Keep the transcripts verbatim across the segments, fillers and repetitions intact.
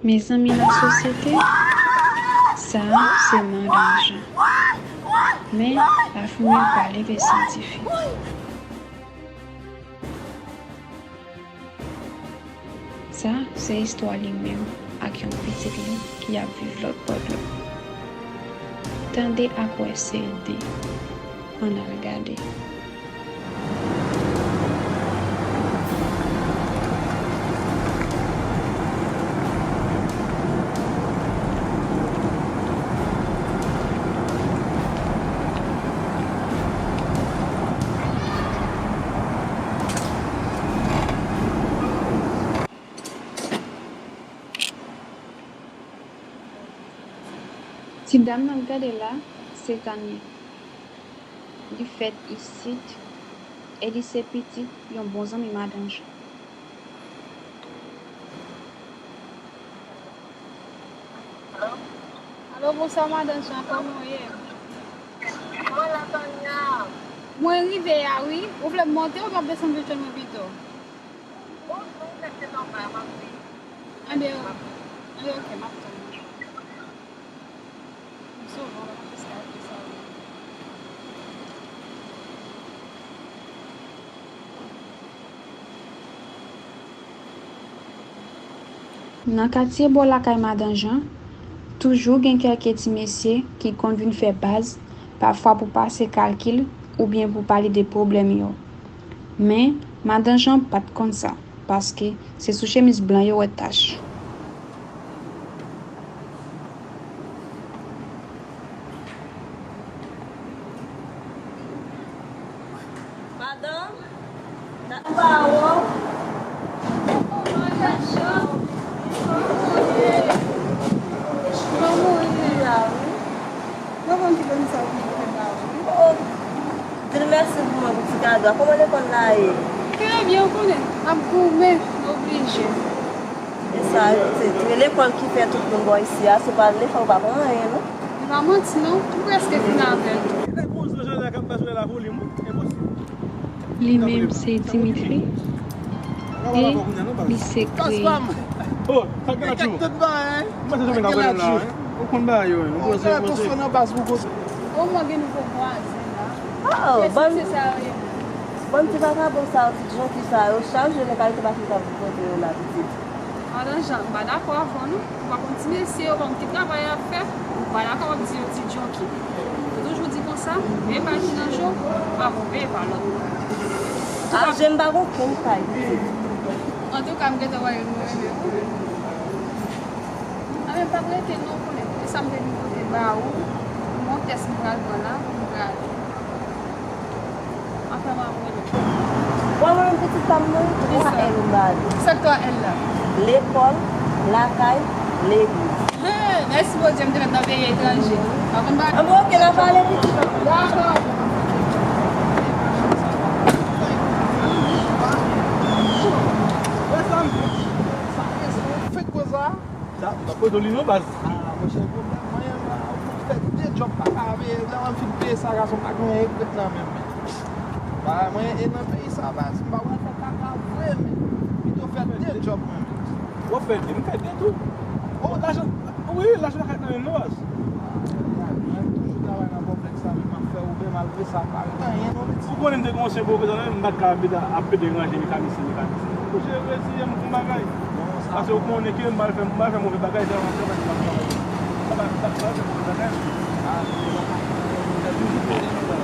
Mezanmi, lasosyete, sa a se Madan Jan. Men, lafimen pa leve syantifik. Sa se istwa li menm ak yon pitit li ki ap viv lòt bò dlo. Tande ak wè se de. Ann al gade. Ti dam n ap gade la, se Tania. Li fèt isit e li se pitit yon bon zanmi Madan Jan. Alo, bonswa Madan Jan, kòman w ye? Mwen la, Tania. Mwen rive a, wi. Ou vle m monte oubyen w ap desann vin jwenn mwen pito? Bon, mwen rete nan kay, m ap vini. Enben, enben, oke, m ap tann ou. M sove w la, m ap eskalye sa wi. Nan katye bò lakay Madan Jan, toujou gen kèlke ti mesye ki konn vin fè baz, pafwa pou pase kalkil oubyen pou pale de pwoblèm yo. Men, Madan Jan pa t konn sa, paske se sou chemiz blan yo wè tach. Madanm, na pa wè w. Kòman w ye la, wi? Mwen konn ki konn sa w vin fè la, wi. Oh, di l mèsi pou mwen pou ti kado a. Kòman lekòl la ye? Trè byen, ou konnen, n ap goumen, nou oblije. E sa, se lekòl ki fè tout moun bò isi a, si w pa al lekòl, ou pa konn anyen, non? Li pa manti non, m prèske fin avè l. Li menm se Dimitri e li se Grey. Oh, sa k gen la, Tchou? Ou konn bagay yo, wi. Ou poze, poze. Oh, mwen gen nouvo vwazen la. Oh, bann ti vakabon sa yo, ti djonki sa yo, chak jou nan kalite machin sa pou pote yo la, pitit. Madan Jan, m pa dakò avè w non. Ou pa konn ti mesye yo, ou pa konn ki travay y ap fè, ou pa dakò w ap di yo ti djonki. Ou toujou di konsa, veye pay ki nan je w, pa pou veye pa lòt. Ak je m pa gen okenn pay, pitit. Antouka, m gentan wè nou renmen ou. Anben, m p ap rete non, ou konnen. E sa m te vin pote ba ou, yon tès m pral pran la, pou m prale. Anfen, m ap rele. Bon, mwen menm pitit pa m nan, twa L m ba li. Sa k twa L la? Lekòl, lakay, legliz. Hen, mèsi Bondye, m te mèt nan peyi etranje. Pa konn bagay. Anben, oke, n a pale pitit. Dakò. Wè sa m di. Sa fè sa, fèk konsa. Sa, m ap poze w li non, baz. Ah, monchè, pwoblèm mwen, m ap fè de djòb pa ka veye, lè mwen fin peye sa, gason pa gen yon regrèt nan men m. Bagay mwen, e nan peyi sa, baz, m pa wè fè kaka vre, men pito fè de djòb mwen menm. W ap fè de, m fè de tou. Oh, lajan, wi, lajan lakay nan men m non, baz. Mwen toujou travay nan konplèks la, men m ap fè oubyen malgre sa, pa ret anyen non, pitit. Ou konnen m te gen yon sèl pwofesè nan men m, m pa t ka ap ap deranje mekanisyen, mekanisyen. Ou oblije reziye m pou yon bagay. Paske ou konnen ke m pral fè, m pral fè move bagay, se yon travay m ap travay. Sa pa, sa pa fè move bagay.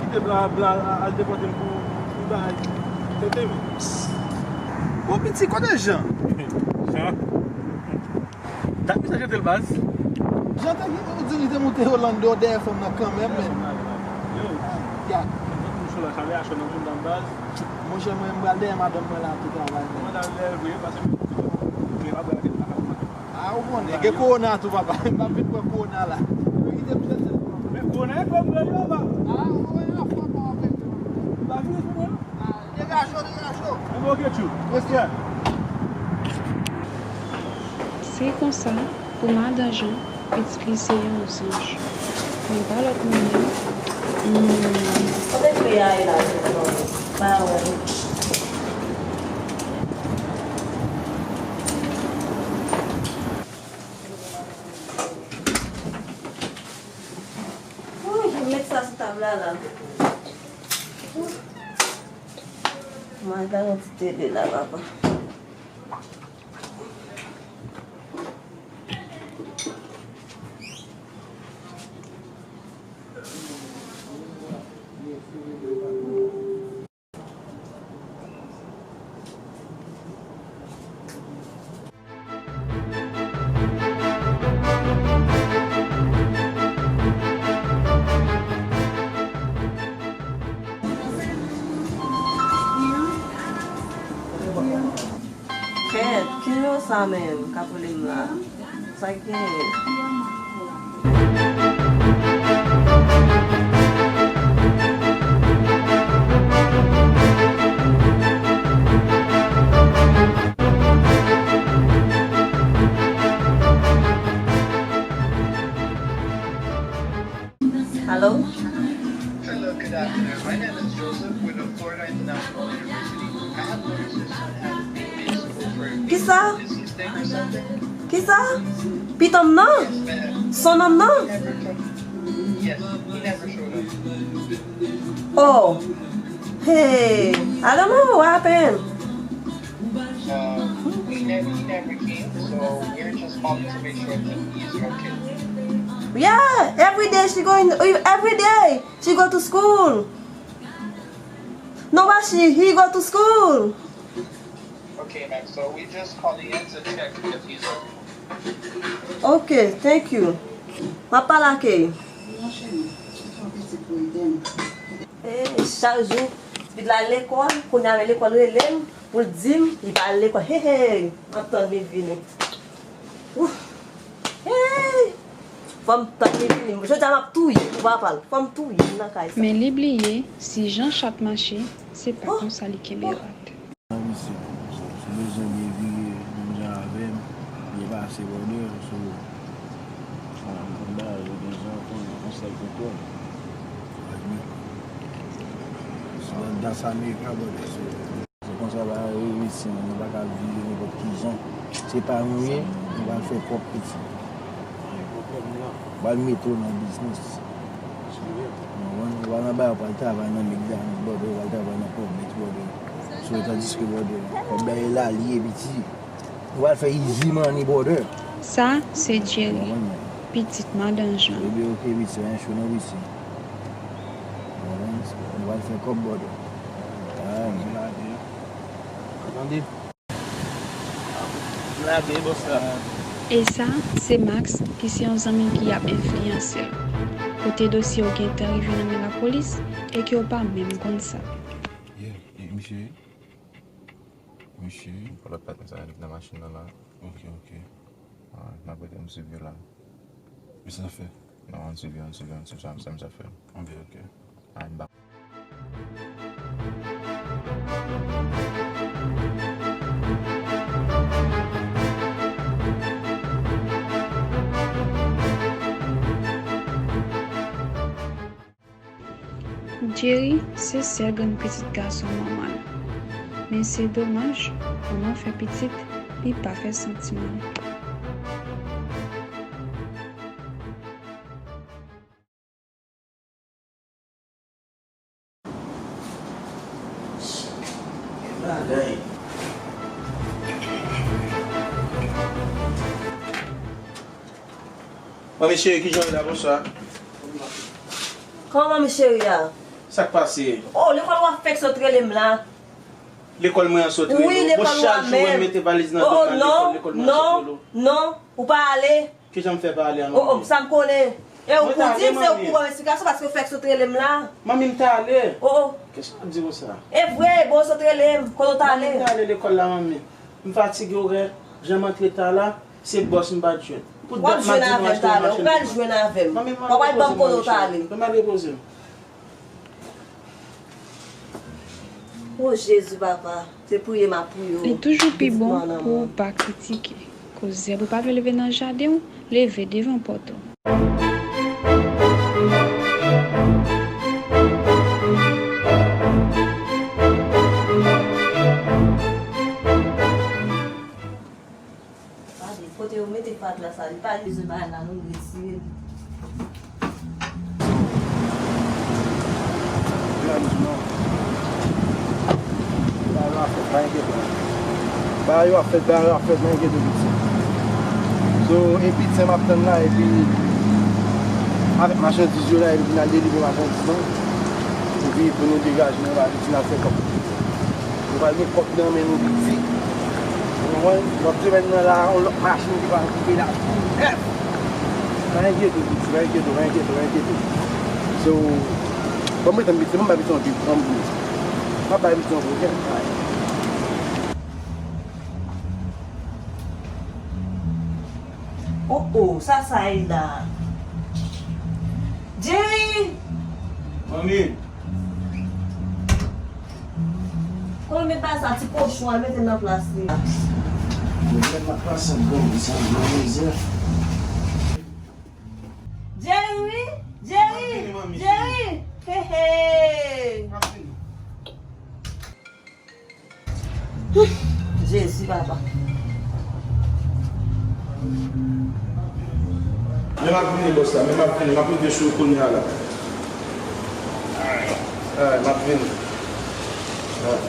Kite blan, blan al depòte m pou, pou bagay. Tete m. Bon, pitit, kote Jan? Jan? Dat misye jete l, baz. Jan te, ou di li te moute Orlando dèyè fanm nan kanmenm, men. Yo. Ya. Monchè, mwen, m pral dèyè madanm mwen la tou travay, men. Mwen ta lè vre, paske mwen pa pral rete nan kay mwen. Ah, ou konnen, gen kowona tou, papa. M pa vin pran kowona la. Yo kite m jete l. Men kowona e pran mwen yo, papa. Ah, ou wè, yon fwa pa w ap rete. M pa vin pou mwen, non. Ah, degaje w, degaje w. Enben, oke, tchou. Respè. Se konsa, pou Madan Jan, pitit li se yon zanj. Men pa lòt moun non. Hmm. Kote Grey a ye la, tonton? Pa wè l. La, la. Mwen al gade yon ti tele la, papa. Kèt, ki nimewo sa menm k ap rele m la? Sa k genyen? Alo? Hello, good afternoon. My name is Joseph with the Florida International University. I have noticed your son has a big piece of over Kisa? Kisa? Pitit m nan? Son nonm nan? Oh. Hey, I don't know what happened. Uh, he never, he never came, so we're just calling to make sure that he is okay. Yeah, every day she going, every day she go to school. No, but she, he go to school. Okay, ma'am. So we just calling in to check if he's okay. Ok, thank you. M ap pale ak li. Eh, chak jou, pitit la lekòl, kounye a lekòl rele m pou l di m li pa al lekòl. Hey, hey, m ap tann li vini. Ouh. Hey! Fò m tann li vini. Jodi a m ap touye pou papa l. Fò m touye l nan kay sa. Men li bliye, si jan chat mache, se pa konsa li kenbe rat. Nan misye. Si w bezwen byen vire, menm jan avè m, byen pase bòdè, so, anba yo gen jan konnen konsèy kontwòl. Andan sa Amerika bòdè, so, se konsa bagay yo resi, nou pa ka vire nenpòt ki jan. Se pa nou ye, nou pral fè kòb piti. Pral mete w nan biznis. Ou konprann? Ou pral nan bay, ou pral travay nan McDonald's, brother, ou pral travay nan Publix, brother. So, tandiske, brother, kòb la e la, li ye piti. Ou pral fè easy money, brother. Sa, se Jerry, pitit madan Jan. Ebyen, ok, piti, se yon cho non, piti. Ou konprann? Ou pral fè kòb, brother. Ah, tande. E sa, se Max, ki se yon zanmi ki ap enfliyanse l. Kote dosye yo gentan rive nan men lapolis e ke yo pa menm konn sa. Yeah, e misye? Misye? Pou lòt patnè sa nan machin nan la. Ok, ok. Ah, m ap rete m swiv yo la. Men sa fè? Non, ann swiv yo, ann swiv yo, ann swiv sa, sa misye ap fè. Ok, ok. Ah, m pa Jerry se sèl grann pitit gason manman l. Men se domaj, manman fè pitit, li pa fè santiman l. Manmi cheri, kijan w ye la? Bonswa. Kòman manmi cheri a? Sa k pase? Oh, lekòl w ap fèk sot rele m la. Lekòl mwen an sot rele w. Wi, lekòl w a menm. Bon, chak jou wè m mete valiz nan do m al lekòl, lekòl mwen an sot rele w. Non, non, ou pa ale. Kijan m fè pa ale a, manmi? Oh, oh, sa m konnen. E ou pou di m, se ou pou ban m esplikasyon paske ou fèk sot rele m la. Manmi, m t ale. Oh, oh. Kisa w ap di konsa? E vre, bon, sot rele m, kote w t ale? Manmi, m t ale lekòl la, manmi. M fatige, ou wè, jan m antre ta la, se bòs m pa t jwenn. Pou dat m ap di nou achte yon machin pou mwen. W ap jwenn avè m talè, ou pral jwenn avè m. Manmi, m al repoze m, manmi cheri. Mwen m al repoze m. O Jezi, papa, se priye m ap priye w. Li toujou pi bon pou w pa kritike. Koz zèb ou pa vle leve nan jaden w, leve devan pòt ou. Gade, kote yo mete fatra sa, li pa bezwen bagay la, nou retire l. Bagay yo ap fèt, bagay yo ap fèt, pa enkyete w. Bagay yo ap fèt, bagay yo ap fèt, pa enkyete w, pitit. So, e pitit m ap tann la, epi avèk machandiz yo la, epi n al delivre machandiz lan. Epi pou nou degaje, nou va vin al fè kòb. Nou pral gen kòb nan men nou piti. Ou konprann? Lòt semèn nan la, yon lòt machin ki pral koupe la. Nèf! Pa enkyete w, pitit, pa enkyete w, pa enkyete w, pa enkyete w. So, ban m retann pitit, ban m bay pitit yon bif, ban m bif. M ap bay pitit yon bif, oke? Oh, oh, sa, sa e la. Jerry! Manmi! Kòman met bagay sa, ti kochon a, mete l nan plas li. Mwen mèt ap pase bon, sa, bon mizè. Jerry, wi. Jerry! Jerry! He, he! Jezi, papa. Men m ap vini, bòs la, men m ap vini, m ap rive sou ou kounye a la. Ay, m ap vini. Ay.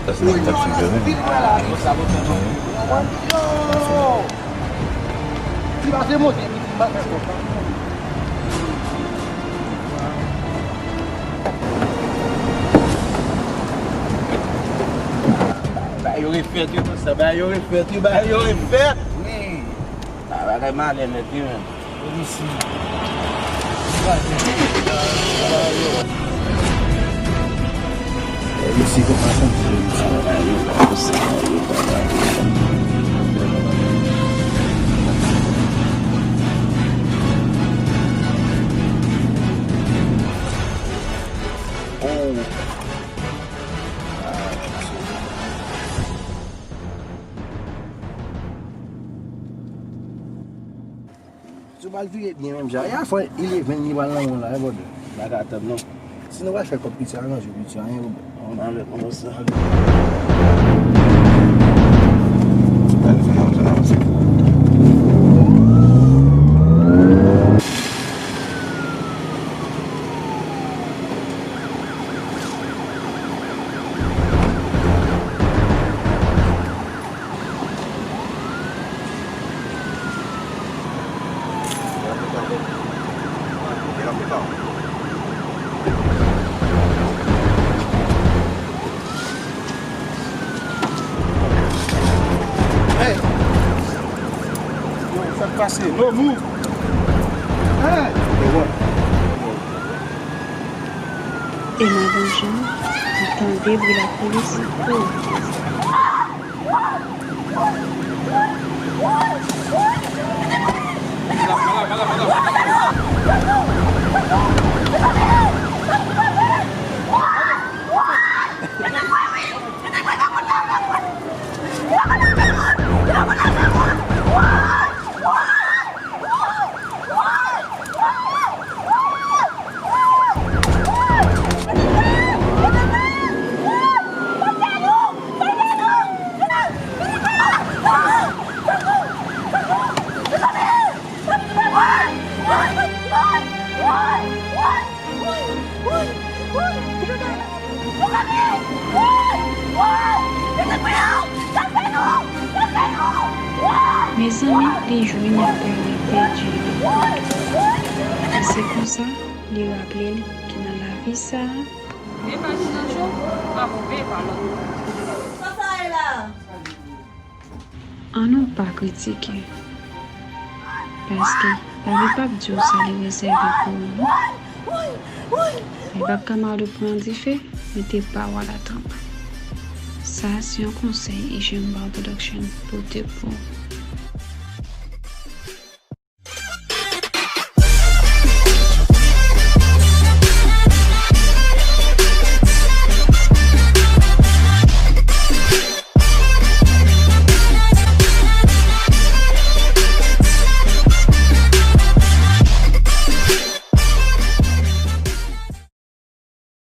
Sa se nèg k ap swiv yo menm. Bagay yo refèt wi, konsa, bagay yo refèt wi, bagay yo refèt. Wi. Bagay malè nèt wi, menm. Si w pral vire byen menm jan. E a fò eleven li pral nan men w la, wi, brother. N pa ka tann, non. Si nou pral fè kòb piti, aranje w piti, anyen pwoblèm. Ann ale konsa. Hey! Yo, sa k pase? No move! Hey! E madan Jan, li tande bri lapolis, li kouri. Mezanmi, li jwenn apèl li pèdi li. E se konsa, li raple l ke nan lavi sa a, Mete pa chita cho, pa move pa lòt. Sa sa ye la? Ann nou pa kritike. Paske lavi p ap di w sa li rezève pou ou, non. Li p ap ka mande w pran dife, mete pa w a latranp. Sa a se yon konsèy Hygiene Bar Production pote pou ou.